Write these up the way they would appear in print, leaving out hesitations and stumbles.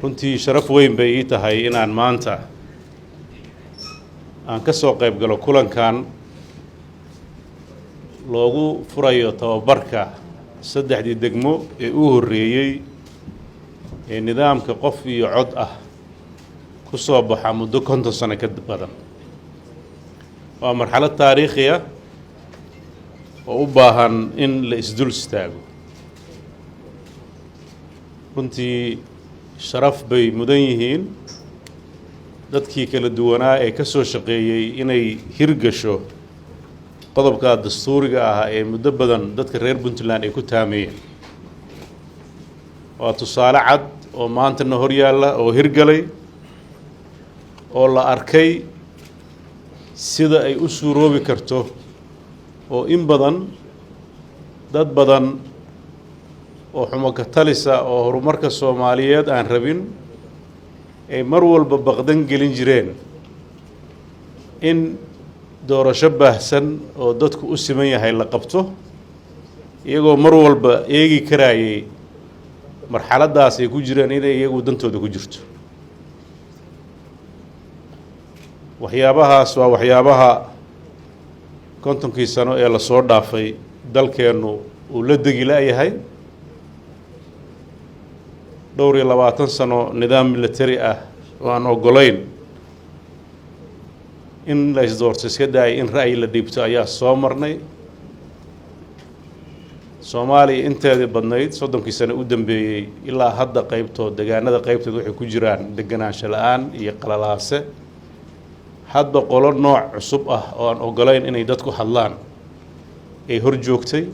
Runtii sharaf weyn bay ii tahay inaan maanta aan ka soo qayb galo kulankan loogu furayo tababarka saddexdii degmo ee u horreeyey ee nidaamka qof iyo cod ah ku soo baxa muddo 50 sano ka badan. Waa marxalad taariikhi ah oo u baahan in la isdul istaago. Runtii sharaf bay mudan yihiin dadkii kala duwanaa ee ka soo shaqeeyey inay hirgasho qodobka dastuuriga ah ee muddo badan dadka reer Puntland ay ku taameeyeen. Waa tusaale cad oo maantana hor yaalla oo hirgalay oo la arkay sida ay u suuroobi karto, oo in badan dad badan oo xumo katalisa oo horumarka Soomaaliyeed aan rabin ay mar walba baqdan gelin jireen in doorasho baahsan oo dadku u siman yahay la qabto, iyagoo mar walba eegi karaayay marxaladdaas ay ku jireen inay iyagu dantooda ku jirto. Waxyaabahaas waa waxyaabaha 50kii sano ee lasoo dhaafay dalkeennu uu la degi la-yahay. Dhowr iyo labaatan sano nidaam military ah oo aan oggolayn in la isdoorto, iska daayay in ra'yi la dhiibto, ayaa soo marnay. Soomaaliya inteedii badnayd 30kii sano u dambeeyey ilaa hadda qeybtood, degaanada qeybtood, waxay ku jiraan deganaansho la-aan iyo qalalaase. Hadba qolo nooc cusub ah oo aan oggolayn inay dadku hadlaan ay hor joogtay,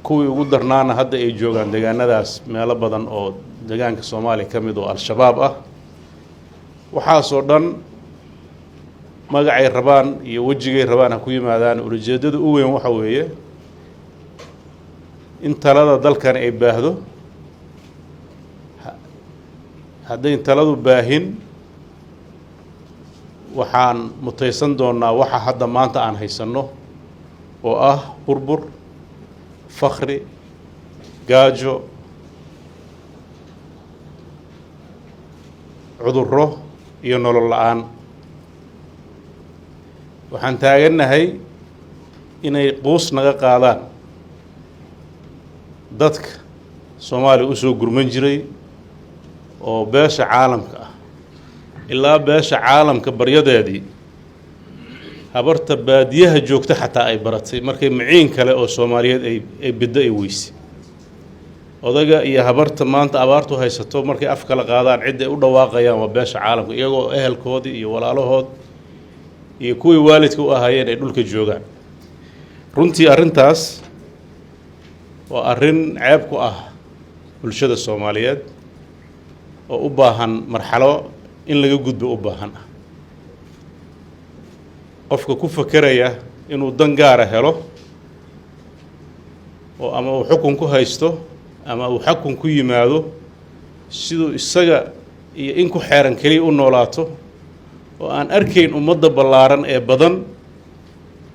kuwii ugu darnaana hadda ay joogaan degaanadaas meelo badan oo degaanka Soomaaliya ka mid oo Al-Shabaab ah. Waxaasoo dhan magacay rabaan iyo wejigay rabaan ha ku yimaadaan, ulajeeddada u weyn waxa weeye in talada dalkani ay baahdo. Haddayn taladu baahin, waxaan mutaysan doonnaa waxa hadda maanta aan haysanno oo ah burbur, fakri, gaajo, cudurro iyo nolol la-aan. Waxaan taagannahay inay quus naga qaadaan dadka Soomaaliya usoo gurman jiray oo beesha caalamka ah. Ilaa beesha caalamka baryadeedii habarta baadiyaha joogta xataa ay baratay markay maciin kale oo Soomaaliyeed ay biddo ay weysay. Odaga iyo habarta maanta abaartu haysato markay af kala qaadaan, cidda ay u dhawaaqayaan waa beesha caalamka, iyagoo ehelkoodii iyo walaalahood iyo kuwii waalidka u ahaayeen ay dhulka joogaan. Runtii arrintaas waa arrin ceeb ku ah bulshada Soomaaliyeed oo u baahan marxalo in laga gudbo u baahan ah. Qofka ku fekeraya inuu dan gaara helo oo ama uu xukun ku haysto ama uu xukun ku yimaado, siduu isaga iyo in ku xeeran keliya u noolaato oo aan arkayn ummadda ballaaran ee badan,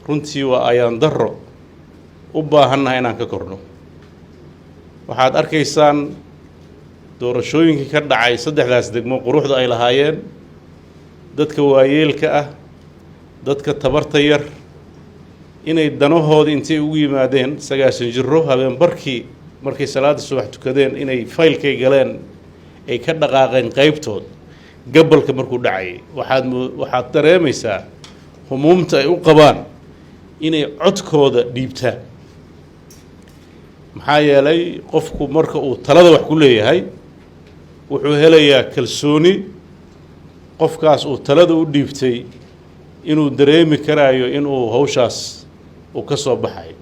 runtii waa ayaan darro u baahannahay inaan ka korno. Waxaad arkaysaan doorashooyinkii ka dhacay saddexdaas degmo quruxda ay lahaayeen, dadka waayeelka ah, dadka tabarta yar, inay danahoodii intay ugu yimaadeen, 90 jiro habeen barkii markay salaadda subax tukadeen inay faylkay galeen, ay ka dhaqaaqeen qeybtood gabalka markuu dhacayay. Waxaad dareemaysaa humuumta ay u qabaan inay codkooda dhiibtaan, maxaa yeelay qofku marka uu talada wax ku leeyahay wuxuu helayaa kalsooni qofkaas uu talada u dhiibtay inuu dareemi karaayo inuu hawshaas uu ka soo baxayo.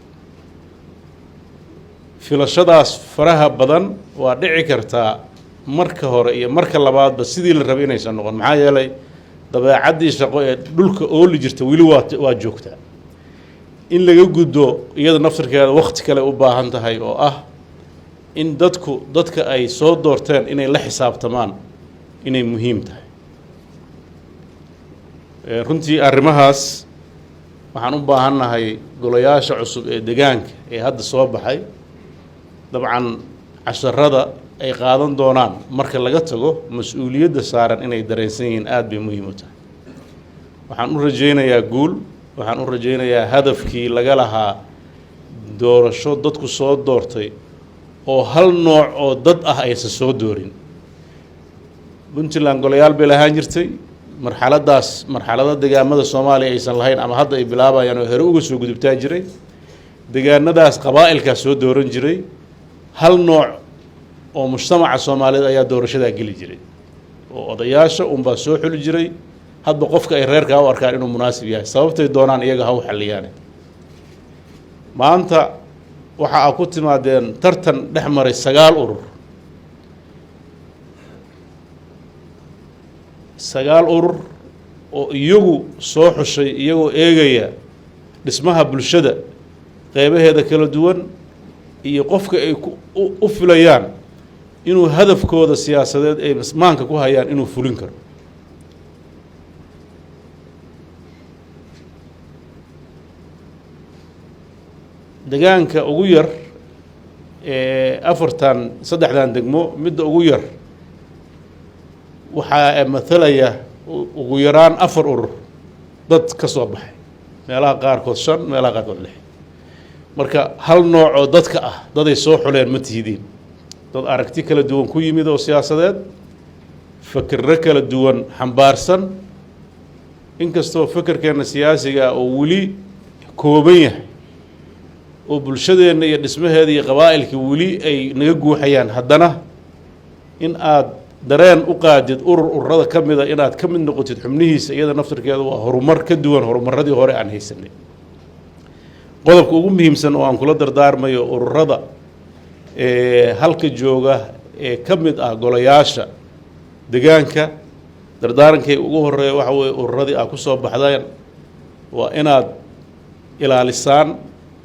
Filashadaas faraha badan waa dhici kartaa marka hore iyo marka labaadba sidii la rabay inaysan noqon, maxaa yeelay dabeecaddii shaqo ee dhulka ooli jirta weli waa joogtaa. In laga gudbo iyada naftirkeeda wakti kale u baahan tahay, oo ah in dadku dadka ay soo doorteen inay la xisaabtamaan inay muhiim tahay. Runtii arrimahaas waxaan u baahannahay golayaasha cusub ee degaanka ee hadda soo baxay. Dabcan casharada ay qaadan doonaan marka laga tago mas-uuliyadda saaran inay dareensan yihiin aada bay muhiim u tahay. Waxaan u rajaynayaa guul, waxaan u rajaynayaa hadafkii laga lahaa doorasho dadku soo doortay oo hal nooc oo dad ah aysan soo doorin. Puntland golayaal bay lahaan jirtay, marxaladdaas marxalado degaamada Soomaaliya aysan lahayn ama hadda ay bilaabayaan oo hore uga soo gudubtaa jiray. Degaanadaas qabaa'ilkaa soo dooran jiray, hal nooc oo mujtamaca Soomaaliyeed ayaa doorashadaa geli jiray oo odayaasha unbaa soo xuli jiray hadba qofka ay reerkaa u arkaan inuu munaasib yahay, sababtay doonaan iyaga ha u xalliyaane. Maanta waxa aa ku timaadeen tartan dhex maray 9 urur, 9 urur oo iyagu soo xushay iyagoo eegaya dhismaha bulshada qeybaheeda kala duwan iyo qofka ay u filayaan inuu hadafkooda siyaasadeed ay maanka ku hayaan inuu fulin karo. Degaanka ugu yar ee afartan saddexdan degmo midda ugu yar waxaa mathalaya ugu yaraan 4 urur dad ka soo baxay, meelaha qaarkood 5, meelaha qaarkood 6. Marka hal nooc oo dadka ah daday soo xuleen ma tihidiin, dad aragti kala duwan ku yimid oo siyaasadeed, fikirro kala duwan xambaarsan. Inkastoo fikirkeena siyaasiga oo weli kooban yahay oo bulshadeenna iyo dhismaheeda iyo qabaa'ilka weli ay naga guuxayaan, haddana in aad dareen u qaadid urur ururada ka mida inaad ka mid noqotid xubnihiisa, iyada naftirkeeda waa horumar ka duwan horumaradii hore aan haysanay. Qodobka ugu muhiimsan oo aan kula dardaarmayo ururada ee halka jooga ee ka mid ah golayaasha degaanka, dardaarankay ugu horeeya waxa weeye ururadii aad ku soo baxdeen waa inaad ilaalisaan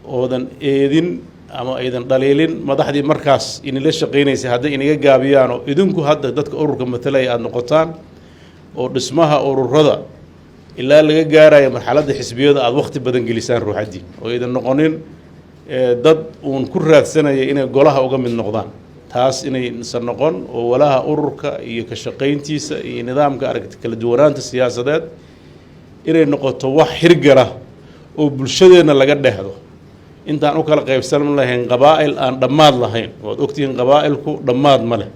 oodan eedin ama aydan dhaliilin madaxdii markaas inila shaqaynaysay hadday inaga gaabiyaan oo idinku hadda dadka ururka matalaya aada noqotaan oo dhismaha ururada ilaa laga gaarayo marxaladda xisbiyada aada waqti badan gelisaan ruuxaddiin, oo aydan noqonin dad uun ku raadsanaya inay golaha uga mid noqdaan. Taas inaysan noqon oo walaha ururka iyo ka shaqayntiisa iyo nidaamka aragti kala duwanaanta siyaasadeed inay noqoto wax hirgala oo bulshadeenna laga dhehdo, intaan u kala qaybsan lahayn qabaa'il aan dhammaad lahayn. Waad ogtihiin qabaa'ilku dhammaad ma leh,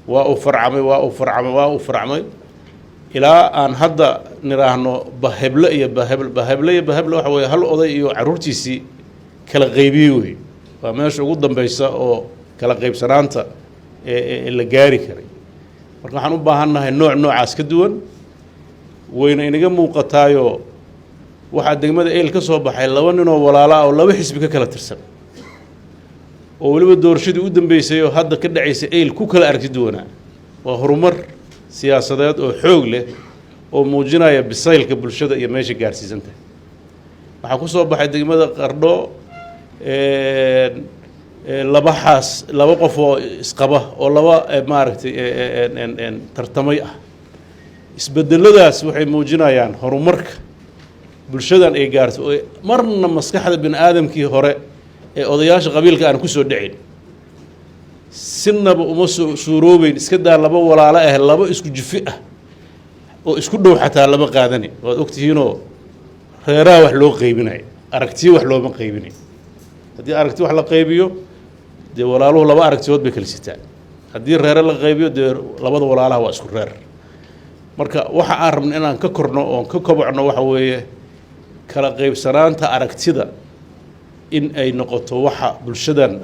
waa uu farcamay, waa uu farcamay, waa uu farcamay ilaa aan hadda nidhaahno baheble iyo baheble, baheble iyo baheble. Waxa weeye hal oday iyo carruurtiisii kala qaybiyey wey, waa meesha ugu dambeysa oo kala qaybsanaanta ee la gaari karay. Marka waxaan u baahannahay nooc noocaas ka duwan, wayna inaga muuqataayo. Waxaa degmada Eyl ka soo baxay 2 ninoo walaalo ah oo 2 xisbi ka kala tirsan, oo weliba doorashadii u dambeysay oo hadda ka dhacaysay Eyl ku kala aragti duwanaa. Waa horumar siyaasadeed oo xoog leh oo muujinaya bisaylka bulshada iyo meesha gaarsiisan tahay. Waxaa ku soo baxay degmada Qardho 2 xaas, 2 qof oo isqaba oo 2 maaragtay tartamay ah. Isbedeladaas waxay muujinayaan horumarka bulshadan ay gaarto oo marna maskaxda bini aadamkii hore ee odayaasha qabiilka aan ku soo dhicin, sinaba uma suuroobeyn. Iska daa 2 walaalo ah, 2 isku jifi ah oo isku dhow xataa lama qaadani. Waad ogtihiinoo reeraha wax loo qaybinayo, aragtiyo wax looma qaybinayo. Haddii aragti wax la qaybiyo, dee walaaluhu 2 aragtiyood bay kala sitaan. Haddii reere la qaybiyo, dee labada walaalaha waa isku reer. Marka waxa aan rabno inaan ka korno oon ka kobocno waxa weeye kala qaybsanaanta aragtida in ay noqoto waxa bulshadan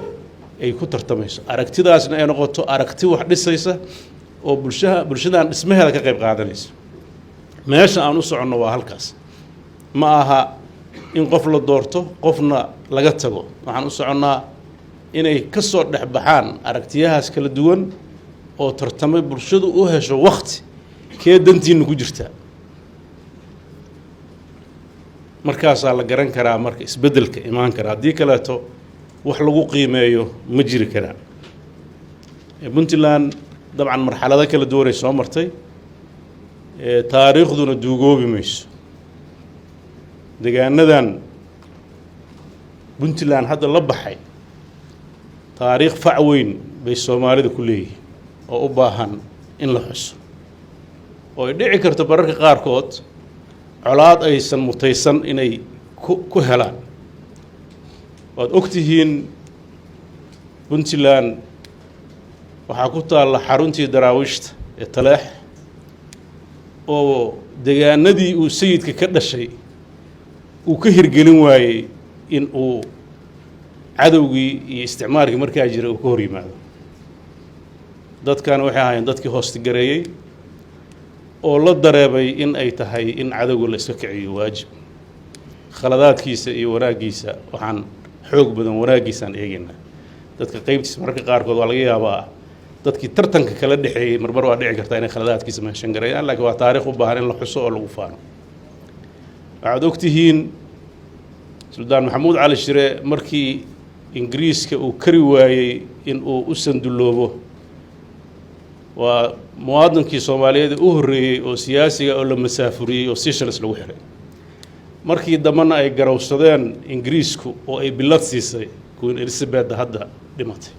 ay ku tartamayso, aragtidaasna ay noqoto aragti wax dhisaysa oo bulshadan dhismaheeda ka qayb qaadanaysa. Meesha aan u soconno waa halkaas, ma aha in qof la doorto qofna laga tago. Waxaan u soconnaa inay ka soo dhex baxaan aragtiyahaas kala duwan oo tartamay, bulshadu u hesho waqti kee dantiina ku jirtaa. Markaasaa la garan karaa marka isbeddelka imaan kara, haddii kaleeto wax lagu qiimeeyo ma jiri karaan. Puntland dabcan marxalado kala duwanay soo martay, taariikhduna duugoobi mayso. Degaanadan Puntland hadda la baxay taariikh fac weyn Bay Soomaalida ku leeyihiin oo u baahan in la xuso, oo ay dhici karto mararka qaarkood colaad aysan mutaysan inay ku helaan. Waad og tihiin, Puntland waxaa ku taalla xaruntii Daraawiishta ee Taleex, oo degaanadii uu sayidka ka dhashay uu ka hirgelin waayey in uu cadowgii iyo isticmaalkii markaa jiray uu ka hor yimaado. Dadkan waxay ahaayeen dadkii hoostigareeyey oo la dareebay in ay tahay in cadowga la iska kiciyo waajib. Khaladaadkiisa iyo wanaaggiisa, waxaan xoog badan wanaaggiisaan eegaynaa. Dadka qeybtiisa mararka qaarkood waa laga yaabaa, dadkii tartanka kala dhexeeyey marmar waa dhici kartaa inay khaladaadkiisa meeshan gareeyaan, laakiin waa taarikh u baahan in la xuso oo lagu faano. Waxaad og tihiin Suldaan Maxamuud Cali Shire, markii Ingiriiska uu kari waayey in uu u sandulloobo, waa muwaadinkii Soomaaliyeed ee u horreeyey oo siyaasiga oo la masaafuriyey oo Seychelles lagu xiray. Markii dambena ay garowsadeen Ingiriisku oo ay bilad siisay Queen Elizabeth hadda dhimatay.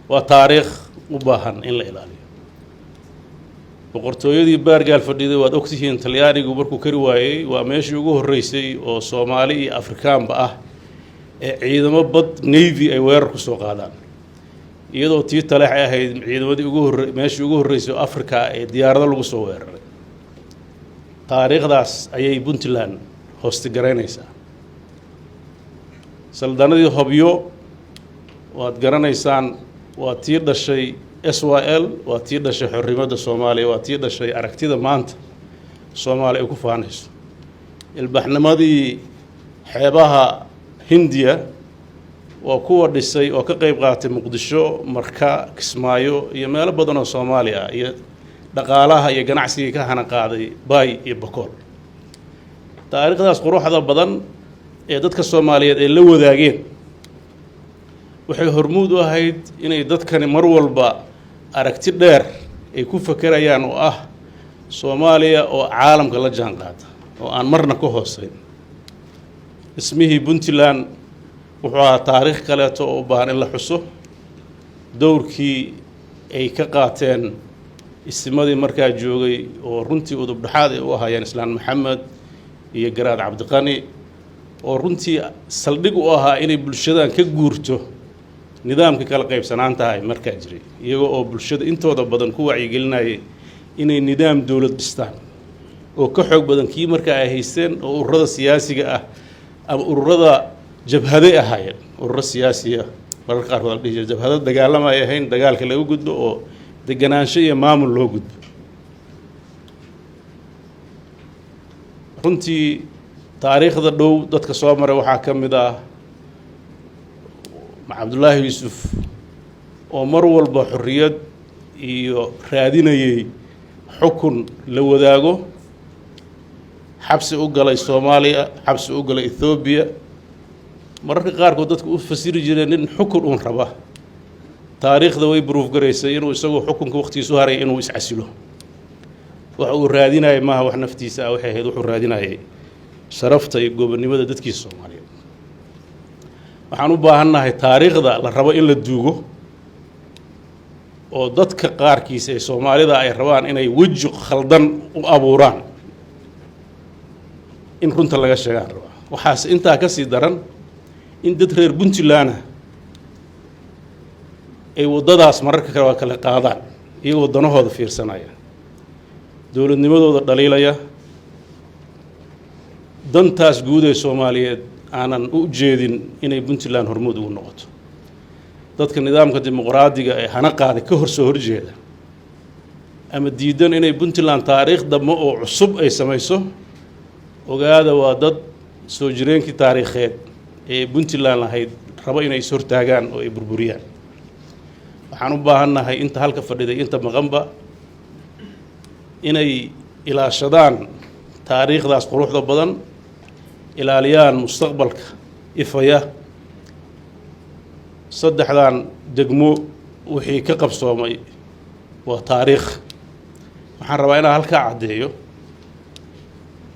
Waa taariikh u baahan in la ilaaliyo. Boqortooyadii Baargaal fadhiday, waad ogtihiin, Talyaanigu markuu kari waayey, waa meeshii ugu horreysay oo Soomaali iyo Afrikaanba ah ee ciidamo bad, navy, ay weerar ku soo qaadaan, iyadoo tii Taleex ay ahayd ciidamadii ugu horre meeshii ugu horreysay oo Africa ee diyaarado lagu soo weeraray. Taariikhdaas ayay Puntland hoostigaraynaysaa. Saldanadii Hobyo waad garanaysaan, waa tii dhashay SYL, waa tii dhashay xorrimadda Soomaaliya, waa tii dhashay aragtida maanta Soomaaliya ay ku faanayso. Ilbaxnimadii xeebaha Hindiya waa kuwa dhisay oo ka qeyb qaatay Muqdisho, Marka, Kismaayo iyo meelo badan oo Soomaaliya ah, iyo dhaqaalaha iyo ganacsigii ka hana qaaday Baay iyo Bakool. Taariikhdaas quruxda badan ee dadka Soomaaliyeed ay la wadaageen waxay hormuud u ahayd inay dadkani mar walba aragti dheer ay ku fekerayaan, oo ah Soomaaliya oo caalamka la jaan qaada oo aan marna ka hooseyn. Dhismihii Puntland wuxuu ahaa taariikh kaleeto oo u baahan in la xuso, dowrkii ay ka qaateen isimadii markaa joogay, oo runtii udub dhexaad ay u ahaayeen Islaan Maxamed iyo Garaad Cabdiqani, oo runtii saldhig u ahaa inay bulshadan ka guurto nidaamka kala qaybsanaanta ay markaa jiray, iyagoo oo bulshada intooda badan ku wacyigelinayay inay nidaam dowlad dhistaan oo ka xoog badan kii markaa ay haysteen, oo ururada siyaasiga ah ama ururada jabhaday ahaayeen. Ururo siyaasiya mararka qaarkood la dhihi jiray, jabhado dagaalama ay ahayn, dagaalka laga gudbo oo deganaansho iyo maamul loo gudbo. Runtii taariikhda dhow dadka soo maray waxaa ka mid ah Cabdullaahi Yuusuf, oo mar walba xorriyad iyo raadinayay xukun la wadaago, xabsi u galay Soomaaliya, xabsi u galay Ethoobiya. Mararka qaarkood dadku u fasiri jireen nin xukun uun raba. Taariikhda way proof garaysay inuu isagoo xukunka waqtigiisu haray inuu iscasilo. Waxa uu raadinayay maaha wax naftiisa ah, waxay ahayd wuxuu raadinayay sharafta iyo gobonnimada dadkiisa Soomaaliyeed. Waxaan u baahannahay taariikhda la rabo in la duugo oo dadka qaarkiisa ee Soomaalida ay rabaan inay weji khaldan u abuuraan, in runta laga sheegaan rabaa. Waxaase intaa ka sii daran in dad reer Puntland ah ay waddadaas mararka kale waa kala qaadaan, iyagoo danahooda fiirsanaya, dowladnimadooda dhaliilaya, dantaas guud ee Soomaaliyeed aanan u jeedin inay Puntland hormuud ugu noqoto. Dadka nidaamka dimuqraadiga ee hana qaaday ka hor soo horjeeda ama diidan inay Puntland taariikh dambe oo cusub ay samayso, ogaada, waa dad soo jireenkii taariikheed ee Puntland lahayd rabo inay is hortaagaan oo ay burburiyaan. Waxaan u baahannahay inta halka fadhiday, inta maqanba, inay ilaashadaan taariikhdaas quruxda badan, ilaaliyaan mustaqbalka ifaya. Saddexdan degmo wixii ka qabsoomay waa taariikh. Waxaan rabaa inaan halkaa caddeeyo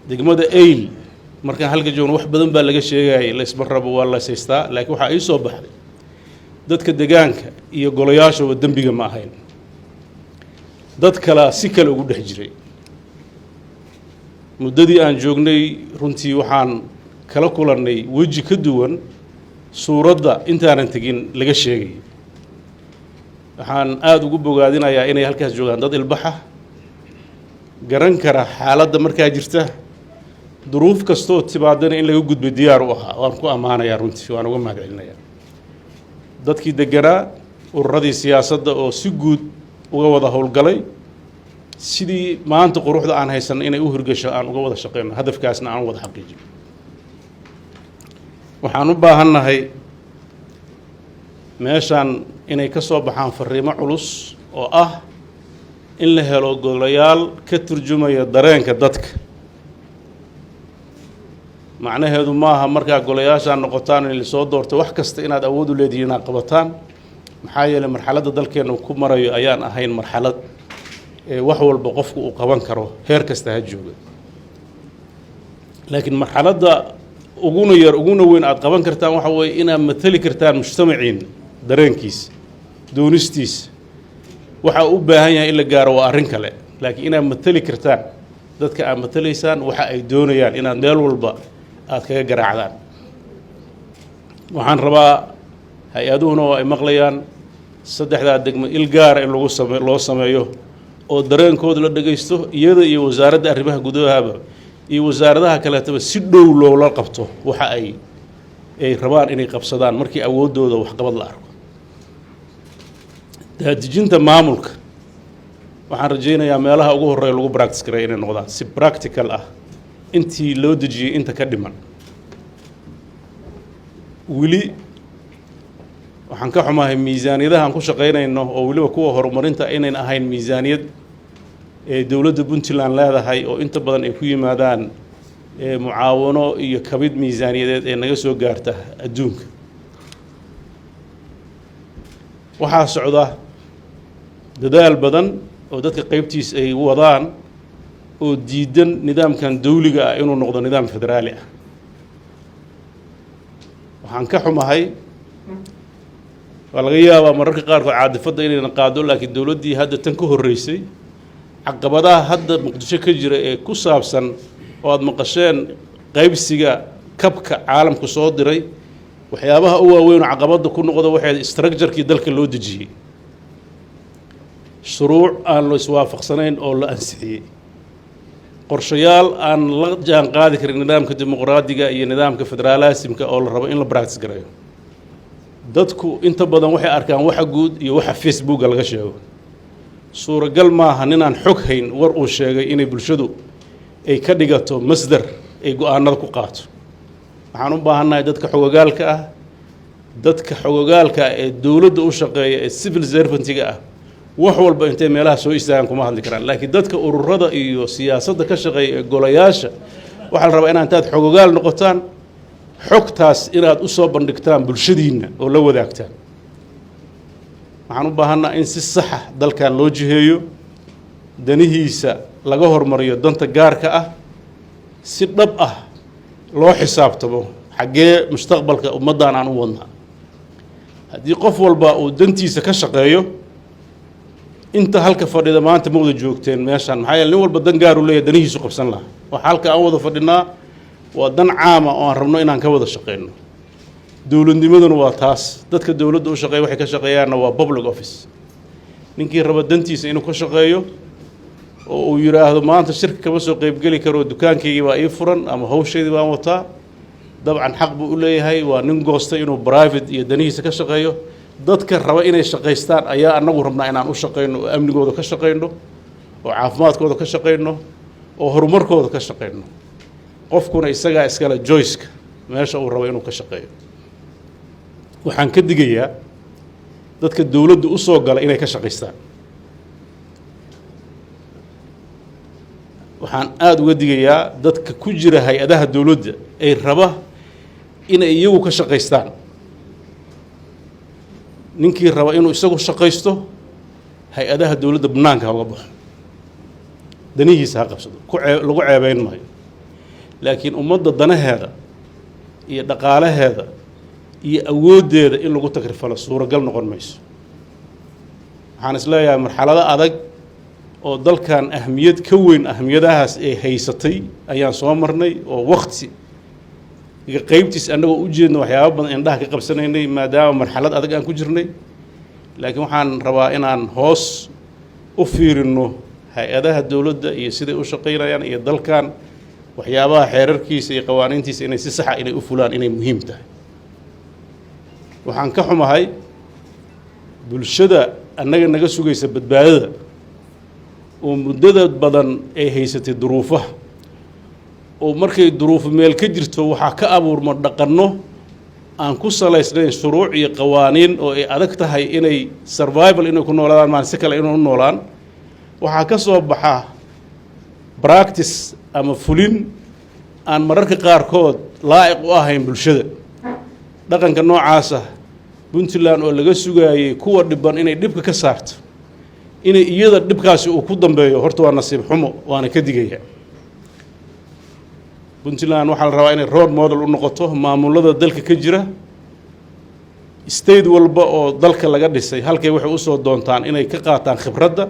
degmada Eyl. Markaan halka joogno wax badan baa laga sheegayay, laysma rabo, waa lays haystaa, laakiin waxaa ii soo baxday Dadka degaanka iyo golayaashuba dembiga ma ahayn, dad kalea si kale ugu dhex jiray. Muddadii aan joognay, runtii waxaan kala kulannay weji ka duwan suuradda intaanan tegin laga sheegay. Waxaan aada ugu bogaadinayaa inay halkaas joogaan dad ilbaxa, garan kara xaaladda markaa jirta, duruuf kastoo timaadana in laga gudbay diyaar u ahaa. Waan ku ammaanayaa runtii, waan uga mahad celinayaa dadkii deganaa, ururadii siyaasadda oo si guud uga wada howlgalay sidii maanta quruxda aan haysanno inay u hirgasho, aan uga wada shaqeyno, hadafkaasna aan u wada xaqiijino. Waxaan u baahannahay meeshaan inay ka soo baxaan fariimo culus oo ah in la helo golayaal ka turjumaya dareenka dadka. Macnaheedu maaha markaa golayaashaan noqotaan in lasoo doorto wax kasta inaad awood u leedihiin inaad qabataan, maxaa yeelay marxaladda dalkeenna ku marayo ayaan ahayn marxalad ee wax walba qofku uu qaban karo, heer kasta ha jooga. Laakiin marxaladda uguna yar uguna weyn aad qaban kartaan waxa weeye inaad matali kartaan mujtamaciina dareenkiisa, doonistiisa. Waxa uu u baahan yahay in la gaaro waa arrin kale, laakiin inaad matali kartaan dadka aad matalaysaan waxa ay doonayaan, inaad meel walba aad kaga garaacdaan. Waxaan rabaa, hay-aduhuna oo ay maqlayaan, saddexdaa degmo il gaara in lagu same loo sameeyo oo dareenkooda la dhegaysto, iyada iyo Wasaaradda Arrimaha Gudahaba iyo wasaaradaha kaleetaba si dhow loola qabto waxa ay rabaan inay qabsadaan markii awooddooda waxqabad la arko. Daadejinta maamulka waxaan rajaynayaa meelaha ugu horreeya lagu practice garay inay noqdaan si practical ah intii loo dejiyey. Inta ka dhiman weli waxaan ka xumahay miisaaniyadaha aan ku shaqaynayno, oo weliba kuwa horumarinta, inayn ahayn miisaaniyad ee dowladda Puntland leedahay, oo inta badan ay ku yimaadaan mucaawano iyo kabid miisaaniyadeed ee naga soo gaarta adduunka. Waxaa socda dadaal badan oo dadka qeybtiis ay wadaan oo diidan nidaamkan dawliga ah inuu noqdo nidaam federaali ah. Waxaan ka xumahay, waa laga yaabaa mararka qaarkood caadifadda inayna qaado, laakiin dowladdii hadda tan ka horreysay, caqabadaha hadda Muqdisho ka jira ee ku saabsan oo aada maqasheen, qaybsiga kabka caalamku soo diray, waxyaabaha u waaweyn oo caqabadda ku noqda waxay structure-kii dalka loo dejiyey, shuruuc aan la iswaafaqsanayn oo la ansixiyey, qorshayaal aan la jaan qaadi karin nidaamka dimuqraadiga iyo nidaamka federaalismka oo la rabo in la practice gareeyo. Dadku inta badan waxay arkaan waxa guud iyo waxa Facebooka laga sheego. Suuragal maaha ninaan xog hayn war uu sheegay inay bulshadu ay ka dhigato masdar ay go-aanada ku qaato. Waxaan u baahannahay dadka xogogaalka ah, dadka xogogaalka ah ee dowladda u shaqeeya ee civil servant-iga ah. Wax walba intay meelaha soo istaagaan kuma hadli karaan, laakiin dadka ururada iyo siyaasadda ka shaqeeya ee golayaasha waxaa la rabaa inaa intaad xogogaal noqotaan, xogtaas inaad u soo bandhigtaan bulshadiinna oo la wadaagtaan. Waxaan u baahannaha in si saxa dalkan loo jiheeyo, danihiisa laga hormariyo danta gaarka ah, si dhab ah loo xisaabtamo xaggee mustaqbalka ummaddan aan u wadnaa. Haddii qof walba uu dantiisa ka shaqeeyo, inta halka fadhida maanta ma wada joogteen meeshaan, maxaa yeele nin walba dan gaaru leeyahay, danihiisu qabsan lahaa. Waxa halka aan wada fadhinaa waa dan caama oo aan rabno inaan ka wada shaqeyno. Dowladnimaduna waa taas. Dadka dowladda u shaqeeya waxay ka shaqeeyaanna waa public office. Ninkii raba dantiisa inuu ka shaqeeyo oo uu yidhaahdo maanta shirka kama soo qeybgeli karo, dukaankaygii baa ii furan ama hawshaydii baan wataa, dabcan xaq buu u leeyahay. Waa nin goostay inuu private iyo danihiisa ka shaqeeyo. Dadka raba inay shaqaystaan ayaa annagu rabnaa inaan u shaqayno, oo amnigooda ka shaqayno, oo caafimaadkooda ka shaqayno, oo horumarkooda ka shaqayno. Qofkuna isagaa iskale choice-ka meesha uu rabo inuu ka shaqeeyo. Waxaan ka digayaa dadka dowladda u soo gala inay ka shaqaystaan. Waxaan aada uga digayaa dadka ku jira hay-adaha dowladda ay raba inay iyagu ka shaqaystaan. Ninkii raba inuu isagu shaqaysto, hay-adaha dowladda banaanka ha uga baxo, danihiisa ha qabsado, ku cee lagu ceebeyn maayo. Laakiin ummadda danaheeda iyo dhaqaalaheeda Iyo awooddeeda in lagu takrifalo suuragal noqon mayso. Waxaan is leeyahay, marxalado adag oo dalkan ahmiyad ka weyn ahmiyadahaas ay haysatay ayaan soo marnay, oo wakti qeybtiis annagoo u jeedna waxyaaba badan indhaha ka qabsanaynay, maadaama marxalad adag aan ku jirnay. Laakiin waxaan rabaa inaan hoos u fiirino hay-adaha dowladda iyo siday u shaqaynayaan, iyo dalkan waxyaabaha xeerarkiisa iyo qawaaniintiisa inay si saxa inay u fulaan inay muhiim tahay. Waxaan ka xumahay bulshada annaga naga sugaysa badbaadada, oo muddada badan ay haysatay duruufaha, oo markay duruufu meel ka jirto waxaa ka abuurma dhaqanno aan ku salaysnayn shuruuc iyo qawaaniin, oo ay adag tahay inay survival, inay ku noolaadaan maan si kale inay u noolaan. Waxaa ka soo baxa practice ama fulin aan mararka qaarkood laa'iq u ahayn bulshada. Dhaqanka noocaasa, Puntland oo laga sugaayey kuwa dhiban inay dhibka ka saarto, inay iyada dhibkaasi uu ku dambeeyo, horta waa nasiib xumo, waana ka digaya. Puntland waxaa la rabaa inay role model u noqoto maamulada dalka ka jira. State walba oo dalka laga dhisay halkay waxay usoo doontaan inay ka qaataan khibradda,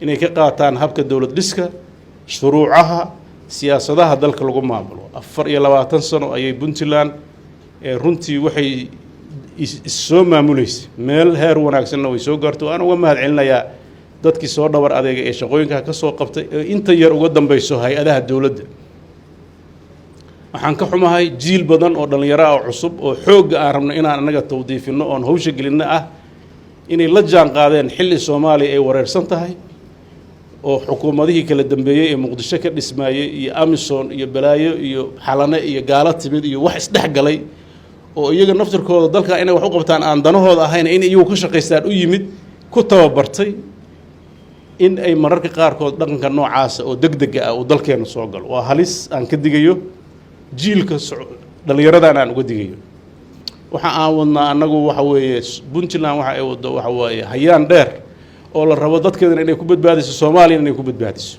inay ka qaataan habka dowlad dhiska, shuruucaha, siyaasadaha dalka lagu maamulo. 24 sano ayay Puntland ee runtii waxay is soo maamuleysay, meel heer wanaagsanna way soo gaarto. Waan uga mahad celinayaa dadkii soo dhabar adeegay ee shaqooyinkaa ka soo qabtay, ee inta yar uga dambeyso hay-adaha dowladda. Waxaan ka xumahay jiil badan oo dhallinyaro ah oo cusub, oo xoogga aan rabno inaan annaga tawdiifinno oon hawsha gelinno ah, inay la jaan qaadeen xilli Soomaaliya ay wareersan tahay, oo xukuumadihii kala dambeeyey ee Muqdisho ka dhismaayey iyo AMISOM iyo balaayo iyo Xalane iyo gaalo timid iyo wax isdhex galay, oo iyaga naftirkooda dalka inay wax u qabtaan aan danahooda ahayn, in iyagu ka shaqaystaan u yimid, ku tababartay, in ay mararka qaarkood dhaqanka noocaasa oo deg dega ah uu dalkeenu soo galo. Waa halis aan ka digayo, jiilka dhallinyaradan aan uga digayo. Waxa aan wadnaa annagu waxa weeye, Puntland waxa ay waddo waxa waaye hayaan dheer oo la rabo dadkeedana inay ku badbaadiso, Soomaaliyana inay ku badbaadiso.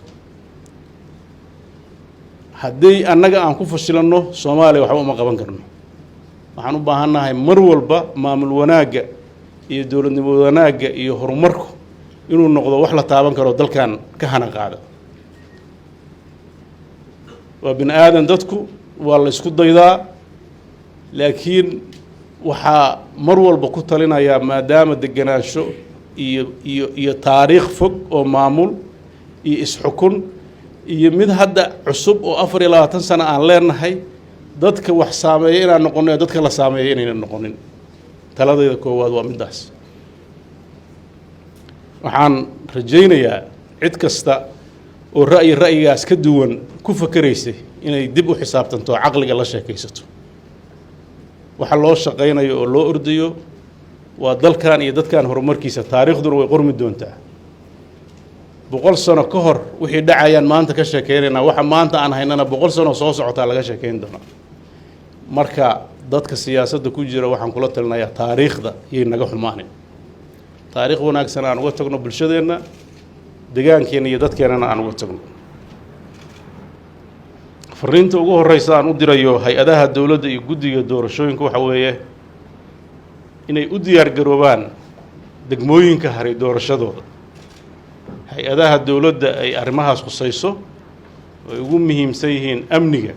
Haddii annaga aan ku fashilanno, Soomaaliya waxba uma qaban karno. Waxaan u baahannahay mar walba maamul wanaagga iyo dowladnimo wanaagga iyo horumarku inuu noqdo wax la taaban karo, dalkan ka hana qaada. Waa bini aadan dadku, waa la isku daydaa, laakiin waxaa mar walba ku talinayaa, maadaama degenaansho iyo taariikh fog oo maamul iyo isxukun iyo mid hadda cusub oo 24 sano aan leenahay, dadka wax saameeya inaan noqono ee dadka la saameeya inaynan noqonin. Taladayda koowaad waa middaas. Waxaan rajaynayaa cid kasta oo ra'yi ra'yigaas ka duwan ku fakeraysay inay dib u xisaabtanto oo caqliga la sheekaysato. Waxa loo shaqaynayo oo loo ordayo waa dalkan iyo dadkan horumarkiisa. Taariikhduna way qormi doontaa. 100 sano ka hor wixii dhacayaan maanta ka sheekeynaynaa, waxa maanta aan haynana 100 sano soo socotaa laga sheekeyn doonaa. Marka dadka siyaasadda ku jira waxaan kula talinayaa, taariikhda yay naga xumaanin, taariikh wanaagsan aan uga tagno bulshadeenna, deegaankeenna iyo dadkeennana aan uga tagno. Fariinta ugu horeysa aan u dirayo hay-adaha dowladda iyo guddiga doorashooyinka waxa weeye inay u diyaar garoobaan degmooyinka haray doorashadooda. Hay-adaha dowladda ay arrimahaas khusayso, ay ugu muhiimsan yihiin amniga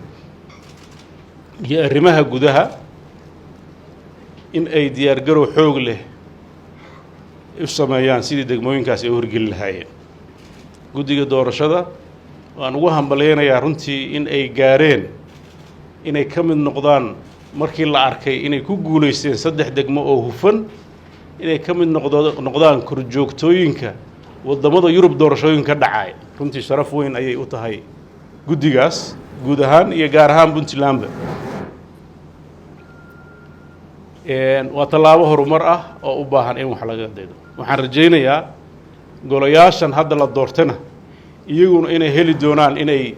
iyo arrimaha gudaha, in ay diyaargarow xoog leh u sameeyaan sidii degmooyinkaas ay u horgeli lahaayeen. Guddiga doorashada waan ugu hambalyaynayaa runtii in ay gaareen inay ka mid noqdaan, markii la arkay inay ku guulaysteen saddex degmo oo hufan, inay ka mid noqdaan korjoogtooyinka waddamada Yurub doorashooyinka ka dhacay. Runtii sharaf weyn ayay u tahay guddigaas guud ahaan iyo gaar ahaan Puntlandba. Waa tallaabo horumar ah oo u baahan in wax laga daydo. Waxaan rajaynayaa golayaashan hadda la doortana iyaguna inay heli doonaan inay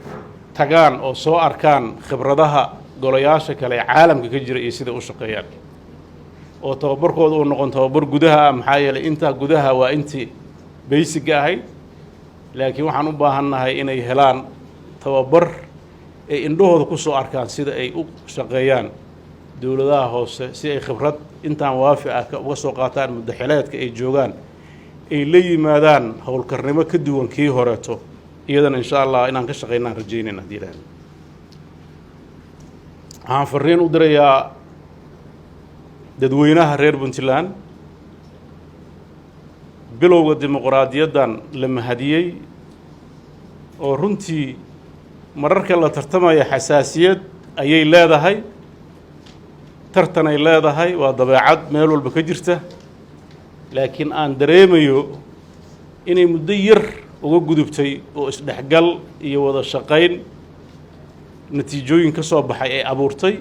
tagaan oo soo arkaan khibradaha golayaasha kale ee caalamka ka jira iyo sida u shaqeeyaan, oo tababarkooda uu noqon tababar gudaha ah. Maxaa yeelay, intaa gudaha waa intii basic-ga ahayd, laakiin waxaan u baahannahay inay helaan tababar ay indhahooda ku soo arkaan sida ay u shaqeeyaan. Dowladaha hoose si ay khibrad intaan waafi ah uga soo qaataan muddaxileedka ay joogaan, ay la yimaadaan howlkarnimo ka duwan kii horeeto. Iyadana insha Allah inaan ka shaqeynaan rajaynayna hadii Ilahay. Waxaan fariin u dirayaa dadweynaha reer Puntland. Bilowga dimuqraadiyaddan la mahadiyey oo runtii mararka la tartamaya xasaasiyad ayay leedahay, tartanay leedahay, waa dabeecad meel walba ka jirta, laakiin aan dareemayo inay muddo yar uga gudubtay oo isdhexgal iyo wada shaqayn natiijooyin ka soo baxay ay abuurtay,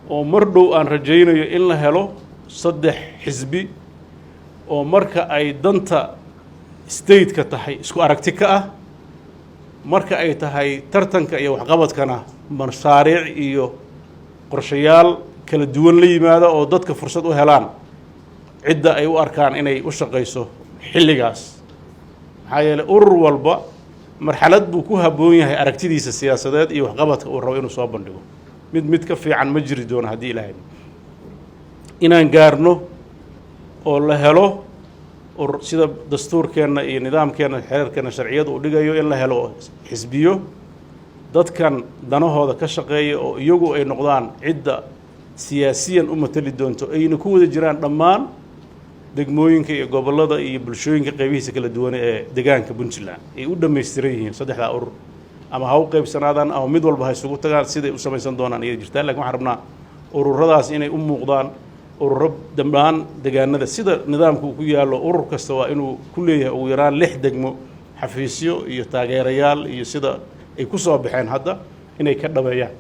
oo mar dhow aan rajaynayo in la helo 3 xisbi oo marka ay danta state-ka tahay isku aragti ka ah, marka ay tahay tartanka iyo waxqabadkana mashaariic iyo qorshayaal kala duwan la yimaada, oo dadka fursad u helaan cidda ay u arkaan inay u shaqayso xilligaas. Maxaa yeelay, urur walba marxalad buu ku habboon yahay aragtidiisa siyaasadeed iyo waxqabadka uu rabo inuu soo bandhigo. Mid mid ka fiican ma jiri doono haddii Ilaahay inaan gaarno oo la helo sida dastuurkeenna iyo nidaamkeenna, xeerkeenna, sharciyada uu dhigayo, in la helo xisbiyo dadkan danahooda ka shaqeeya oo iyagu ay noqdaan cidda siyaasiyan u matali doonto, ayna ku wada jiraan dhammaan degmooyinka iyo gobollada iyo bulshooyinka qaybihiisa kala duwan ee degaanka Puntland, ay u dhammaystiran yihiin saddexdaa urur. Ama ha u qaybsanaadaan ama mid walba ha isugu tagaan, siday u samaysan doonaan iyada jirtaan, lakin waxaan rabnaa ururadaas inay u muuqdaan ururo dhammaan degaanada sida nidaamka uu ku yaallo. Urur kasta waa inuu ku leeyahay ugu yaraan 6 degmo xafiisyo iyo taageerayaal, iyo sida ay ku soo baxeen hadda inay ka dhabeeyaan.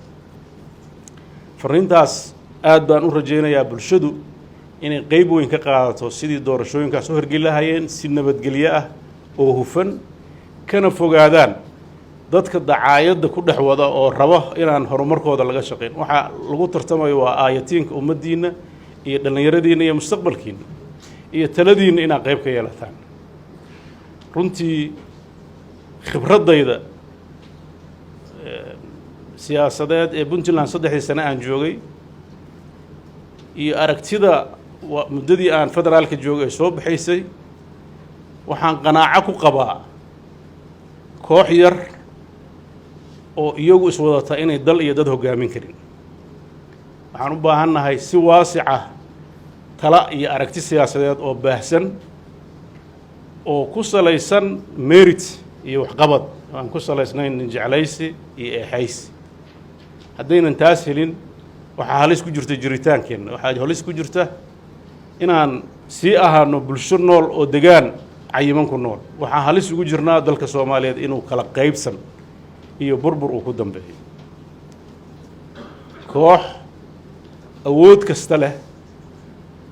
Fariintaas aad baan u rajaynayaa bulshadu inay qeyb weyn ka qaadato sidii doorashooyinkaas u hirgeli lahayeen si nabadgelyo ah oo hufan, kana fogaadaan dadka dacaayadda ku dhex wada oo raba inaan horumarkooda laga shaqayn. Waxaa lagu tartamayo waa aayatiinka ummaddiinna iyo dhallinyaradiinna iyo mustaqbalkiinna iyo taladiinna inaad qayb ka yeelataan. Runtii khibraddayda siyaasadeed ee Puntland 3dii sane aan joogay iyo aragtida muddadii aan federaalka joogay ay soo baxaysay, waxaan qanaaco ku qabaa koox yar oo iyagu iswadata inay dal iyo dad hoggaamin karin. Waxaan u baahannahay si waasica tala iyo aragti siyaasadeed oo baahsan oo ku salaysan merit iyo waxqabad, aan ku salaysnayn ninjeclaysi iyo eexaysi. Haddaynan taas helin, waxaa halis ku jirta jiritaankeenna, waxaa halis ku jirta inaan sii ahaano bulsho nool oo degaan cayiman ku nool. Waxaa halis ugu jirnaa dalka Soomaaliyeed inuu kala qaybsan iyo burbur uu ku dambeeyo. Koox awood kasta leh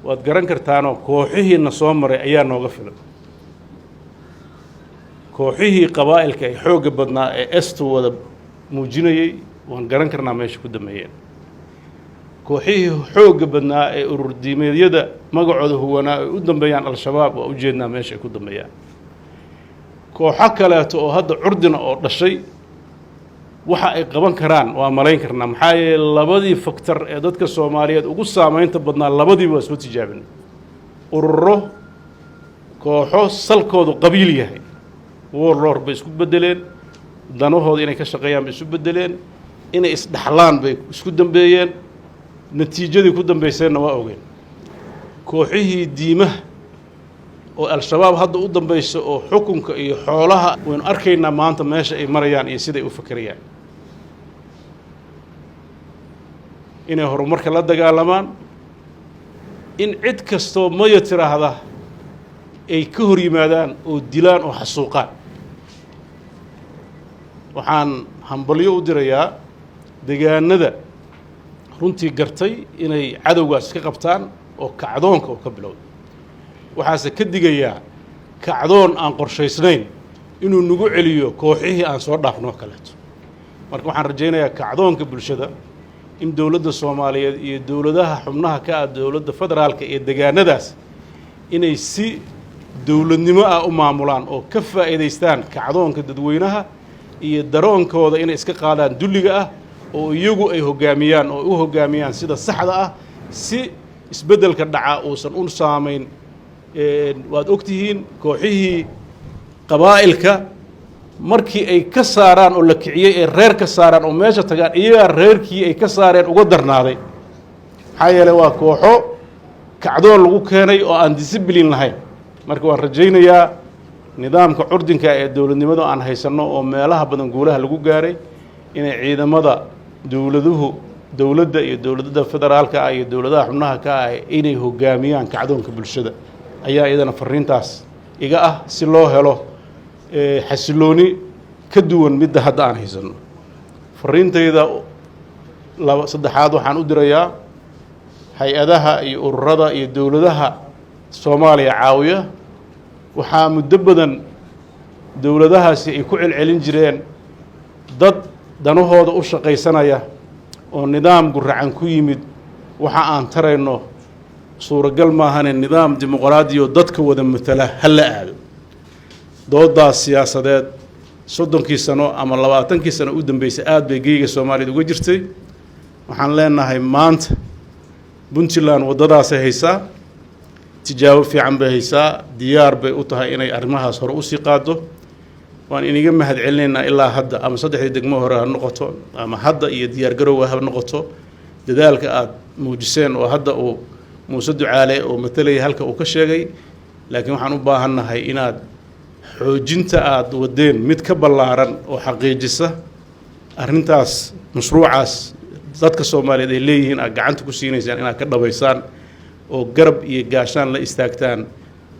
waad garan kartaanoo kooxihiina soo maray ayaa nooga filan. Kooxihii qabaa'ilka ee xoogga badnaa ee estu wada muujinayey waan garan karnaa meesha ku dambeeyeen. Kooxihii xoogga badnaa ee urur diimeedyada magacooda huwanaa ay u dambeeyaan Al-Shabaab, waa ujeednaa meesha ay ku dambeeyaan. Kooxo kaleeto oo hadda curdina oo dhashay, waxa ay qaban karaan waa malayn karnaa. Maxaa yeele, labadii factor ee dadka Soomaaliyeed ugu saameynta badnaa labadiiba waa soo tijaabinay: ururo, kooxo salkoodu qabiil yahay, warlord bay isku beddeleen, danahooda inay ka shaqeeyaan bay isu beddeleen, inay isdhaxlaan bay isku dambeeyeen, natiijadii ku dambayseenna waa ogeen. Kooxihii diimaha oo Al-Shabaab hadda u dambaysa oo xukunka iyo xoolaha, waynu arkaynaa maanta meesha ay marayaan iyo siday u fakerayaan, inay horumarka la dagaalamaan, in cid kastoo maya tiraahda ay ka hor yimaadaan oo dilaan oo xasuuqaan. Waxaan hambalyo u dirayaa degaanada runtii gartay inay cadowgaas ka qabtaan oo kacdoonka oo ka bilowda. Waxaase ka digayaa kacdoon aan qorshaysnayn inuu nagu celiyo kooxihii aan soo dhaafnoo kaleeto. Marka waxaan rajaynayaa kacdoonka bulshada in dowladda Soomaaliyeed iyo dowladaha xubnaha ka ah dowladda federaalka iyo degaanadaas inay si dowladnimo ah u maamulaan oo ka faa'iidaystaan kacdoonka dadweynaha iyo daroonkooda inay iska qaadaan dulliga ah. Oo iyagu ay hoggaamiyaan oo u hoggaamiyaan sida saxda ah, si isbeddelka dhaca uusan u saamayn. Waad ogtihiin, kooxihii qabaa'ilka markii ay ka saaraan oo la kiciyey ee reer ka saaraan oo meesha tagaan, iyagaa reerkii ay ka saareen uga darnaaday. Maxaa yeeley, waa kooxo kacdoon lagu keenay oo aan discipline lahayn. Marka waan rajaynayaa nidaamka curdinka ee dowladnimada aan haysanno oo meelaha badan guulaha lagu gaaray, inay ciidamada dowladuhu, dowladda iyo dowladada federaalka ah iyo dowladaha xubnaha ka ah, inay hoggaamiyaan kacdoonka bulshada ayaa iyadana fariintaas iga ah, si loo helo xasilooni ka duwan midda hadda aan haysanno. Fariintayda laba saddexaad waxaan u dirayaa hay-adaha iyo ururada iyo dowladaha Soomaaliya caawiya. Waxaa muddo badan dowladahaasi ay ku celcelin jireen dad danahooda u shaqaysanaya oo nidaam guracan ku yimid. Waxa aan tarayno suuragal maahane, nidaam dimuqraadiyo dadka wada matala ha la aado. Doodaas siyaasadeed 30kii sano ama 20kii sano u dambeysay aad bay geyga Soomaaliyeed uga jirtay. Waxaan leenahay, maanta Puntland waddadaasay haysaa, tijaabo fiican bay haysaa, diyaar bay u tahay inay arrimahaas hore usii qaaddo. Waan iniga mahad celinaynaa ilaa hadda, ama saddexdii degmo hore ha noqoto ama hadda iyo diyaar garowga ha noqoto, dadaalka aada muujiseen oo hadda uu Muuse Ducaale oo matalaya halka uu ka sheegay. Laakiin waxaan u baahannahay inaad xoojinta aada wadeen mid ka ballaaran oo xaqiijisa arrintaas, mashruucaas dadka Soomaaliyeed ay leeyihiin aad gacanta ku siinaysaan, inaad ka dhabaysaan oo garab iyo gaashaan la istaagtaan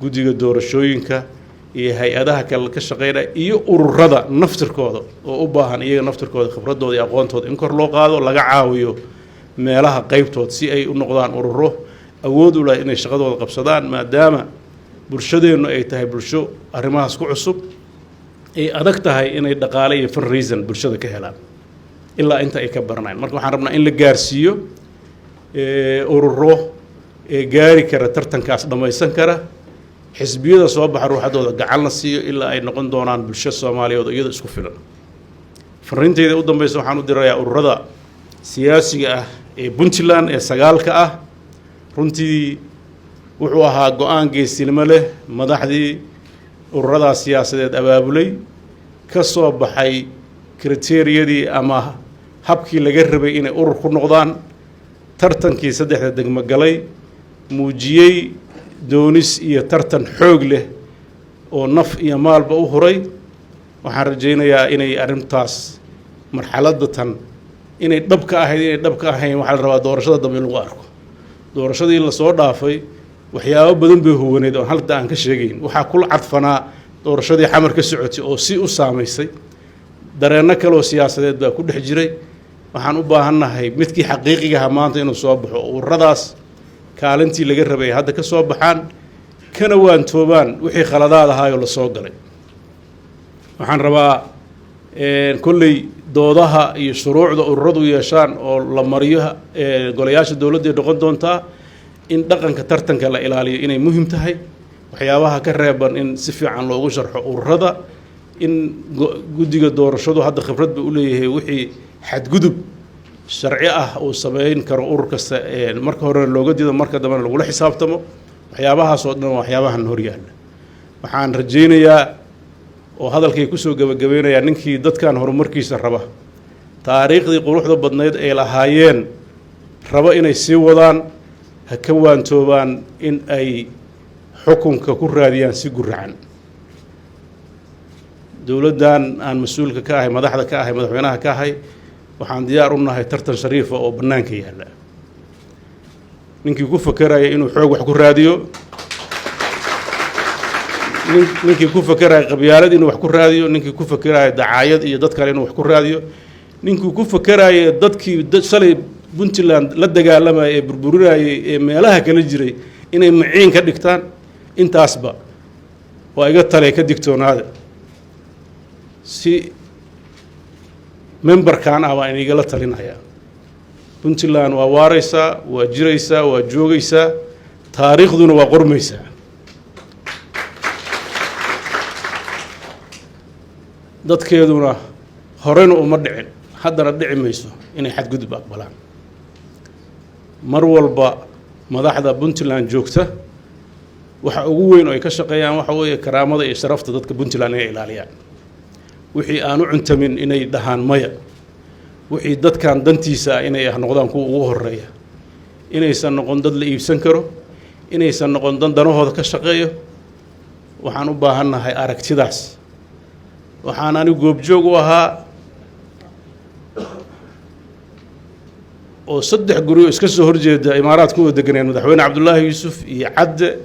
guddiga doorashooyinka iyo hay-adaha kale ka shaqeynaya iyo ururada naftirkooda oo u baahan iyaga naftirkooda khibradooda iyo aqoontooda in kor loo qaado, laga caawiyo meelaha qeybtood, si ay u noqdaan ururo awood u leh inay shaqadooda qabsadaan, maadaama bulshadeennu ay tahay bulsho arrimahaas ku cusub, ay adag tahay inay dhaqaale iyo fundraising bulshada ka helaan ilaa inta ay ka baranayan. Marka waxaan rabnaa in la gaarsiiyo ururo ee gaari kara tartankaas, dhammaysan kara xisbiyada soo baxa, ruuxadooda gacan la siiyo ilaa ay noqon doonaan bulsho Soomaaliyeed oo iyada isku filan. Fariinteyda u dambeysa waxaan u dirayaa ururada siyaasiga ah ee Puntland ee sagaalka ah. Runtii wuxuu ahaa go-aan geesinimo leh madaxdii ururadaas siyaasadeed abaabulay, ka soo baxay criteria-dii ama habkii laga rabay inay urur ku noqdaan, tartankii saddexda degmo galay, muujiyey doonis iyo tartan xoog leh oo naf iyo maalba u huray. Waxaan rajaynayaa inay arrintaas marxaladda tan inay dhab ka ahayd, inay dhab ka ahayn waxaa la rabaa doorashada dambe in lagu arko. Doorashadii lasoo dhaafay waxyaabo badan bay huwaneed oon halda aan ka sheegayn. Waxaa kula cadfanaa doorashadii Xamar ka socotay oo si u saamaysay, dareenno kaleoo siyaasadeed baa ku dhex jiray. Waxaan u baahannahay midkii xaqiiqigaha maanta inuu soo baxo, ururadaas kaalintii laga rabay ay hadda ka soo baxaan, kana waantoobaan wixii khaladaad ahaayoo lasoo galay. Waxaan rabaa kolley doodaha iyo shuruucda ururadu yeeshaan oo la mariyo golayaasha dowladda noqon doontaa in dhaqanka tartanka la ilaaliyo inay muhim tahay, waxyaabaha ka reeban in si fiican loogu sharxo ururada, in guddiga doorashadu hadda khibrad ba u leeyahay wixii xadgudub sharci ah uu sameyn karo urur kasta, marka horena looga dido, marka dambena lagula xisaabtamo. Waxyaabahaas oo dhan waa waxyaabahan hor yaalla. Waxaan rajaynayaa oo hadalkay kusoo gebagabeynayaa, ninkii dadkan horumarkiisa raba, taariikhdii quruxda badnayd ay lahaayeen raba inay sii wadaan, ha ka waantoobaan in ay xukunka ku raadiyaan si guracan. Dowladdan aan mas-uulka ka ahay, madaxda ka ahay, madaxweynaha ka ahay, waxaan diyaar u nahay tartan shariifa oo bannaanka yaalla. Ninkii ku fakeraya inuu xoog wax ku raadiyo, ninkii ku fakeraya qabyaalad inuu wax ku raadiyo, ninkii ku fakeraya dacaayad iyo dad kale inuu wax ku raadiyo, ninkii ku fakeraya dadkii shalay Puntland la dagaalamayay ee burburinayay ee meelaha kala jiray inay maciin ka dhigtaan, intaasba waa iga tale, ka digtoonaada. Si memberkan ah baan inigala talinayaa. Puntland waa waaraysaa, waa jiraysaa, waa joogaysaa, taariikhduna waa qormaysaa. Dadkeeduna horena uma dhicin, Haddana dhici mayso inay xadgudub aqbalaan. Mar walba madaxda Puntland joogta waxa ugu weyn oo ay ka shaqeeyaan waxa weeye karaamada iyo sharafta dadka Puntland inay ilaaliyaan, wixii aan u cuntamin inay dhahaan maya, wixii dadkan dantiisa ah inay noqdaan kuwa ugu horeeya, inaysan noqon dad la iibsan karo, inaysan noqon dad danahooda ka shaqeeyo. Waxaan u baahannahay aragtidaas. Waxaan anigu goobjoog u ahaa oo 3 guri oo iska soo horjeeda Imaaraad kuwa deganeen, Madaxweyne Cabdullaahi Yuusuf iyo Cadde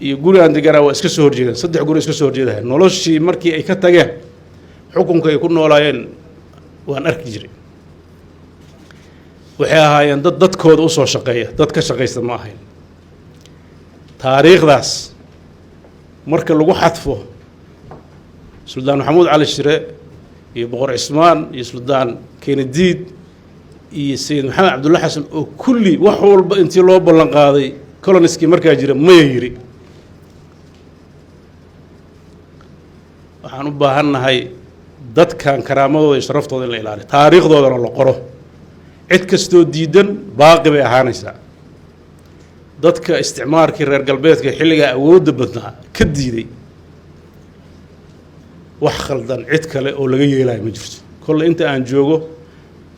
iyo guri aan deganaa waa iska soo horjeedeen, 3 guri iska soo horjeedahay. Noloshii markii ay ka tageen xukunka ay ku noolaayeen waan arki jiray. Waxay ahaayeen dad dadkooda usoo shaqeeya, dad ka shaqaysta ma ahayn. Taariikhdaas marka lagu xadfo Suldaan Maxamuud Cali Shire iyo Boqor Cismaan iyo Suldaan Kenediid iyo Sayid Maxamed Cabdulla Xasan oo kulli wax walba intii loo ballan qaaday coloniskii markaa jira maya yiri, waxaan u baahannahay dadkan karaamadooda iyo sharaftooda in la ilaaliyo, taariikhdoodana la qoro. Cid kastoo diidan baaqi bay ahaanaysaa. Dadka isticmaarkii reer galbeedka xilligaa awoodda badnaa ka diiday wax khaldan, cid kale oo laga yeelayo ma jirto. Kolle inta aan joogo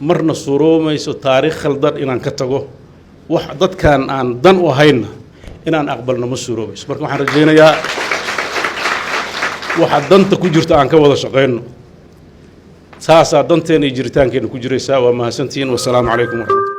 marna suuroomayso taariikh khaldan inaan ka tago, wax dadkan aan dan u ahaynna inaan aqbalno ma suuroobayso. Marka waxaan rajaynayaa waxa danta ku jirta aan ka wada shaqayno, saasaa danteena iyo jiritaankeenna ku jiraysaa. Waa mahadsantihiin. Wasalaamu calaykum waraxmatullah.